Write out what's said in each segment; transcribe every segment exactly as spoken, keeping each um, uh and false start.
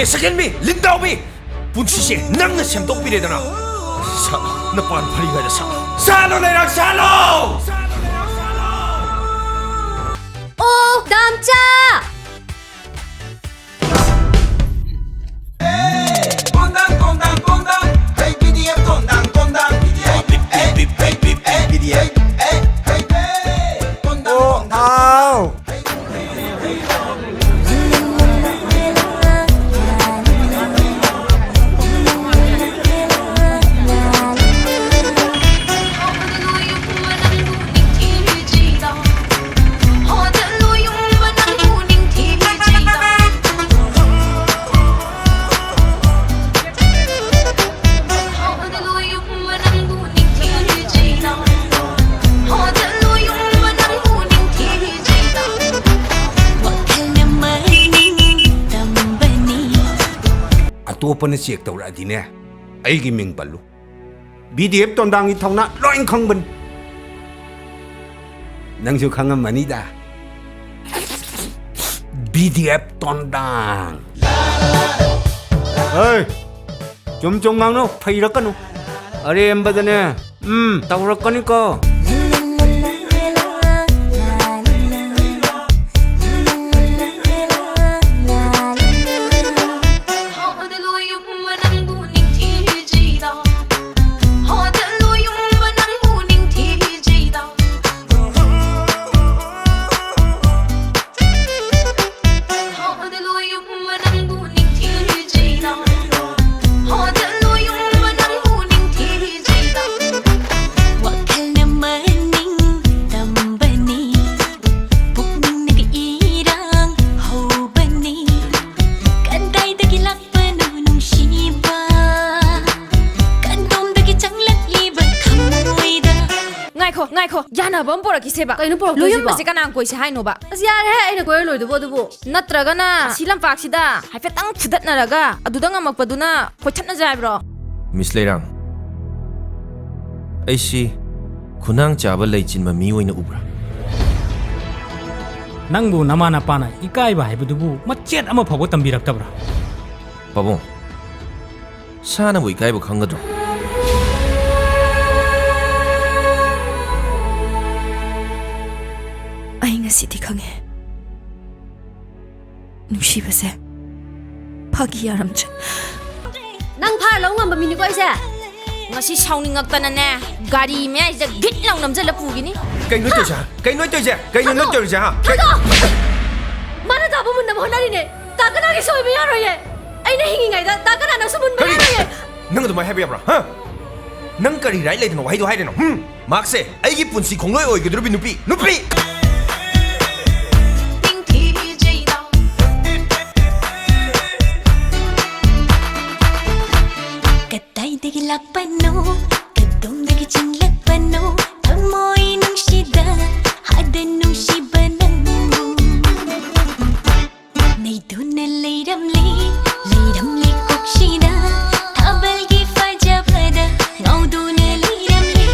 ꯁꯦꯀꯦꯟ ꯃꯤ, ꯂꯤꯟꯗꯥꯎꯕꯤ, ꯄꯨꯟꯁꯤꯁꯦ ꯅꯪꯅ ꯁꯦꯝꯗꯣꯛꯄꯤꯔꯦꯗꯅ꯫ ꯁꯥꯠꯂꯣ, ꯅꯄꯥꯟ ꯐꯔꯤꯉꯩꯗ ꯁꯥꯠꯂꯣ꯫ ꯁꯥꯠꯂꯣ, ꯂꯩꯔꯥꯛ ꯁꯥꯠꯂꯣ! ꯑꯣ, ꯗꯥꯝꯆꯥ! ꯑꯣ, ꯍꯥꯎ꯫ ꯑꯇꯣꯞꯄꯅ ꯆꯦꯛ ꯇꯧꯔꯛꯑꯗꯤꯅꯦ, ꯑꯩꯒꯤ ꯃꯤꯡ ꯄꯜꯂꯨ꯫ ꯕꯤ ꯗꯤ ꯑꯦꯐ ꯇꯣꯟꯗꯥꯡꯒꯤ ꯊꯧꯅꯥ ꯂꯣꯏ ꯈꯪꯕꯅꯤ꯫ ꯅꯪꯁꯨ ꯈꯪꯉꯝꯃꯅꯤꯗ꯫ B D F ꯇꯣꯟꯗꯥꯡ꯫ ꯍꯩ! ꯆꯨꯝ ꯆꯨꯝ ꯉꯥꯡꯅꯧ, ꯐꯩꯔꯛꯀꯅꯨ꯫ ꯑꯔꯦꯝꯕꯗꯅꯦ, ꯎꯝ, ꯇꯧꯔꯛꯀꯅꯤꯀꯣ꯫ ꯋꯥꯈꯜꯅ ꯃꯅꯤꯡ ꯇꯝꯕꯅꯤ, ꯄꯨꯛꯅꯤꯡꯅꯒ ꯏꯔꯥꯡ ꯍꯧꯕꯅꯤ, ꯀꯗꯥꯏꯗꯒꯤ ꯂꯥꯛꯄꯅꯣ ꯅꯨꯡꯁꯤꯕ, ꯀꯗꯣꯝꯗꯒꯤ ꯆꯪꯂꯛꯂꯤꯕ ꯊꯃꯣꯏꯗ? ꯉꯥꯏꯈꯣ, ꯉꯥꯏꯈꯣ, ꯌꯥꯅꯕ ꯑꯃ ꯄꯨꯔꯛꯈꯤꯁꯦꯕ꯫ ꯀꯩꯅꯣ ꯄꯨꯔꯛꯇꯣꯏꯁꯤꯕꯣ? ꯂꯨꯌꯨꯝꯕꯁꯦ ꯀꯅꯥꯅ ꯀꯣꯏꯁꯦ ꯍꯥꯏꯅꯣꯕ? ꯑꯁ, ꯌꯥꯔꯦꯍꯦ, ꯑꯩꯅ ꯀꯣꯏꯔ ꯂꯣꯏꯗꯨꯕꯣ ꯑꯗꯨꯕꯨ꯫ ꯅꯠꯇ꯭ꯔꯒꯅ ꯑꯁꯤ ꯂꯝꯄꯥꯛꯁꯤꯗ ꯍꯥꯏꯐꯦꯠꯇꯪ ꯐꯨꯗꯠꯅꯔꯒ ꯑꯗꯨꯗ ꯉꯝꯃꯛꯄꯗꯨꯅ ꯀꯣꯏꯊꯠꯅꯁꯦ ꯍꯥꯏꯕ꯭ꯔꯣ? ꯃꯤꯁ ꯂꯩꯔꯥꯡ, ꯑꯩꯁꯤ ꯈꯨꯅꯥꯡ ꯆꯥꯕ ꯂꯩ ꯆꯤꯟꯕ ꯃꯤ ꯑꯣꯏꯅ ꯎꯕ꯭ꯔꯥ? ꯅꯪꯕꯨ ꯅꯃꯥ ꯅꯄꯥꯅ ꯏꯀꯥꯏꯕ ꯍꯥꯏꯕꯗꯨꯕꯨ ꯃꯆꯦꯠ ꯑꯃ ꯐꯥꯎꯕ ꯇꯝꯕꯤꯔꯛꯇꯕ꯭ꯔꯥ? ꯄꯥꯕꯨꯡ, ꯁꯥꯅꯕꯨ ꯏꯀꯥꯏꯕ ꯈꯪꯒꯗ꯭ꯔꯣ? ꯑꯩ ꯉꯁꯤꯗꯤ ꯈꯪꯉꯦ, ꯅꯨꯡꯁꯤꯕꯁꯦ ꯐꯥꯒꯤ ꯌꯥꯔꯝꯗ꯭ꯔꯦ꯫ ꯅꯪ ꯐꯥꯔ ꯂꯧ ꯉꯝꯕ ꯃꯤꯅꯤꯀꯣ ꯑꯩꯁꯦ꯫ ꯉꯁꯤ ꯁꯥꯎꯅꯤꯡꯉꯛꯇꯅꯅꯦ, ꯒꯥꯔꯤ ꯃꯌꯥꯏꯁꯤꯗ ꯒꯤꯠ ꯂꯥꯎ ꯅꯝꯁꯤꯜꯂ ꯄꯨꯈꯤꯅꯤ꯫ ꯀꯩꯅꯣ ꯇꯧꯔꯤꯁꯦ, ꯍꯥ? ꯀꯩꯅꯣ ꯇꯧꯔꯤꯁꯦ? ꯀꯩꯅꯣ ꯅꯪ ꯊꯥꯗꯣꯛꯑꯣ! ꯇꯧꯔꯤꯁꯦ, ꯍꯥ? ꯊꯥꯗꯣꯛꯑꯣ! ꯃꯥꯅ ꯇꯥꯕ ꯃꯨꯟꯅꯕ ꯍꯣꯠꯅꯔꯤꯅꯦ꯫ ꯇꯥ ꯀꯅꯥꯒꯤ ꯁꯣꯏꯕ ꯌꯥꯔꯣꯏꯌꯦ? ꯑꯩꯅ ꯍꯤꯡꯉꯤꯉꯩꯗ ꯇꯥ ꯀꯅꯥꯅꯁꯨ ꯃꯨꯟꯕ ꯀꯔꯤ? ꯌꯥꯔꯣꯏꯌꯦ꯫ ꯅꯪ ꯑꯗꯨꯃꯥꯏꯅ ꯍꯥꯏꯕ ꯌꯥꯕ꯭ꯔꯥ? ꯍꯥ? ꯅꯪ ꯀꯔꯤ ꯔꯥꯏꯠ ꯂꯩꯗꯅ ꯋꯥꯍꯩꯗꯣ ꯍꯥꯏꯔꯤꯅꯣ? ꯍꯨꯝ? ꯃꯍꯥꯛꯁꯦ ꯑꯩꯒꯤ ꯄꯨꯟꯁꯤ ꯈꯣꯡꯂꯣꯏ ꯑꯣꯏꯒꯗꯧꯔꯤꯕꯤ ꯅꯨꯄꯤ, ꯅꯨꯄꯤ! ꯀꯗꯥꯏꯗꯒꯤ ꯂꯥꯛꯄꯅꯣ, ꯀꯗꯣꯝꯗꯒꯤ ꯆꯤꯡꯂꯛꯄꯅꯣ, ꯊꯃꯣꯏ ꯅꯨꯡꯁꯤꯗ ꯍꯥꯗ ꯅꯨꯡꯁꯤꯕ ꯅꯪꯕꯨ꯫ ꯅꯩꯗꯨꯅ ꯂꯩꯔꯝꯂꯦ, ꯂꯩꯔꯝꯂꯦ ꯀꯣꯛꯁꯤꯗ, ꯊꯥꯕꯜꯒꯤ ꯐꯖꯕꯗ ꯉꯥꯎꯗꯨꯅ ꯂꯩꯔꯝꯂꯦ꯫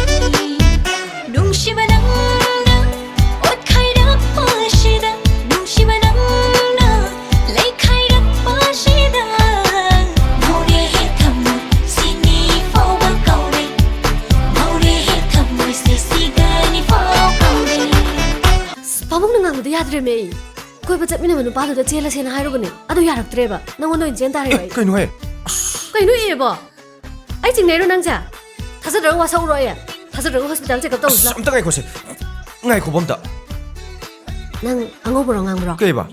ꯅꯨꯡꯁꯤꯕ ꯅꯪꯅ ꯑꯣꯠꯈꯥꯏꯔꯛꯄꯁꯤꯗ, ꯅꯨꯡꯁꯤꯕ ꯅꯪꯅ ꯂꯩꯈꯥꯏꯔꯛꯄꯁꯤꯗ, ꯉꯥꯎꯔꯦꯍꯦ ꯊꯃꯣꯏ, ꯁꯤꯅꯤ ꯐꯥꯎꯕ ꯀꯥꯎꯔꯦ, ꯉꯥꯎꯔꯦꯍꯦ ꯊꯃꯣꯏꯁꯦ, ꯁꯤꯒꯅꯤ ꯐꯥꯎ ꯀꯥꯎꯔꯦ꯫ ꯑꯁ, ꯄꯥꯕꯨꯡꯅ ꯉꯥꯡꯕꯗꯣ ꯌꯥꯗ꯭ꯔꯦꯃꯦ ꯑꯩ꯫ ꯀꯣꯏꯕ ꯆꯠꯃꯤꯟꯅꯕ ꯅꯨꯄꯥꯗꯨꯗ ꯆꯦꯜꯂꯁꯦꯅ ꯍꯥꯏꯔꯨꯕꯅꯦ, ꯑꯗꯨ ꯌꯥꯔꯛꯇ꯭ꯔꯦꯕ꯫ ꯅꯪꯉꯣꯟꯗ ꯑꯣꯏꯅ ꯆꯦꯟ ꯇꯥꯔꯦꯕ ꯑꯩ꯫ ꯀꯩꯅꯣꯍꯦ? ꯑꯁ꯫ ꯀꯩꯅꯣ ꯑꯦꯕꯣ? ꯑꯩ ꯆꯤꯡꯅꯩꯔꯣ ꯅꯪꯁꯦ? ꯊꯥꯖꯗ꯭ꯔꯒ ꯋꯥ ꯁꯛꯎꯔꯣ ꯑꯩ? ꯊꯥꯖꯗ꯭ꯔꯒ ꯍꯣꯁꯄꯤꯇꯥꯜ ꯆꯦꯛꯑꯞ ꯑꯁ, ꯇꯧꯔꯨꯁꯤ ꯂꯥꯎ꯫ ꯑꯝꯇ ꯉꯥꯏꯈꯣꯁꯦ꯫ ꯉꯥꯏꯈꯣꯕ ꯑꯝꯇ꯫ ꯅꯪ ꯑꯉꯧꯕꯔꯣ ꯉꯥꯡꯕ꯭ꯔꯣ? ꯀꯩꯕ?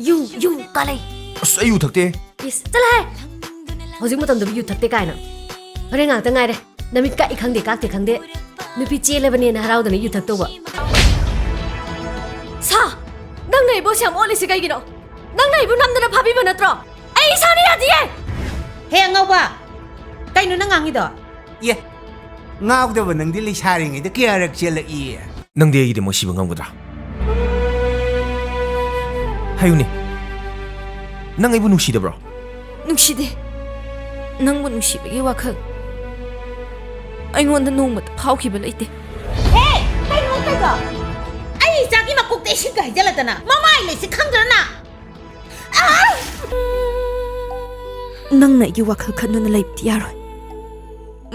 ꯌꯨ, ꯌꯨ ꯀꯥꯂꯩ꯫ ꯑꯁ, ꯑꯩ ꯌꯨ ꯊꯛꯇꯦ꯫ ꯏꯁ, ꯆꯠꯂꯣꯍꯦ! ꯍꯧꯖꯤꯛ ꯃꯇꯝꯗꯕꯨ ꯌꯨ ꯊꯛꯇꯦ ꯀꯥꯏꯅ꯫ ꯍꯣꯔꯦꯟ ꯉꯥꯛꯇ ꯉꯥꯏꯔꯦ꯫ ꯅꯃꯤꯠ ꯀꯛꯏ ꯈꯪꯗꯦ, ꯀꯛꯇꯦ ꯈꯪꯗꯦ, ꯅꯨꯄꯤ ꯆꯦꯜꯂꯕꯅꯦꯅ ꯍꯔꯥꯎꯗꯅ ꯌꯨ ꯊꯛꯇꯧꯕ꯫ ꯁꯥ! ꯅꯪꯅ ꯑꯩꯕꯨ ꯑꯁꯨꯛ ꯌꯥꯝ ꯑꯣꯠꯂꯤꯁꯤ ꯀꯩꯒꯤꯅꯣ? ꯅꯪꯅ ꯑꯩꯕꯨ ꯅꯝꯗꯅ ꯐꯥꯕꯤꯕ ꯅꯠꯇ꯭ꯔꯣ? ꯑꯩ ꯏꯁꯥꯅ ꯌꯥꯗꯤꯌꯦ! ꯍꯦ ꯑꯉꯧꯕ! ꯀꯩꯅꯣ ꯅꯪ ꯉꯥꯡꯉꯤꯗꯣ? ꯑꯦ, ꯉꯥꯎꯗꯕ ꯅꯪꯗꯤ ꯂꯩꯁꯥꯔꯤꯉꯩꯗ ꯀꯌꯥꯔꯛ ꯆꯦꯜꯂꯛꯏ? ꯅꯪꯗꯤ ꯑꯩꯒꯤꯗꯃꯛ ꯁꯤꯕ ꯉꯝꯒꯗ꯭ꯔꯥ? ꯍꯥꯏꯌꯨꯅꯦ, ꯅꯪ ꯑꯩꯕꯨ ꯅꯨꯡꯁꯤꯗꯕ꯭ꯔꯣ? ꯅꯨꯡꯁꯤꯗꯦ꯫ ꯅꯪꯕꯨ ꯅꯨꯡꯁꯤꯕꯒꯤ ꯋꯥꯈꯜ ꯑꯩꯉꯣꯟꯗ ꯅꯣꯡꯃꯇ ꯐꯥꯎꯈꯤꯕ ꯂꯩꯇꯦ꯫ ꯍꯦ! ꯀꯩꯅꯣ ꯇꯧꯏꯗꯣ? ꯑꯩ ꯏꯆꯥꯒꯤ ꯃꯀꯣꯛꯇ ꯏꯁꯤꯡꯒ ꯍꯩꯖꯤꯜꯂꯗꯅ ꯃꯃꯥꯏ ꯂꯩꯁꯤ ꯈꯪꯗ꯭ꯔꯅ? ꯑꯥ! ꯅꯪꯅ ꯑꯩꯒꯤ ꯋꯥꯈꯜ ꯈꯟꯗꯨꯅ ꯂꯩꯕꯗꯤ ꯌꯥꯔꯣꯏ꯫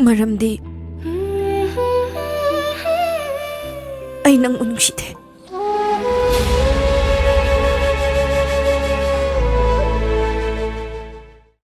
ꯃꯔꯝꯗꯤ ꯑꯩ ꯅꯪꯕꯨ ꯅꯨꯡꯁꯤꯗꯦ꯫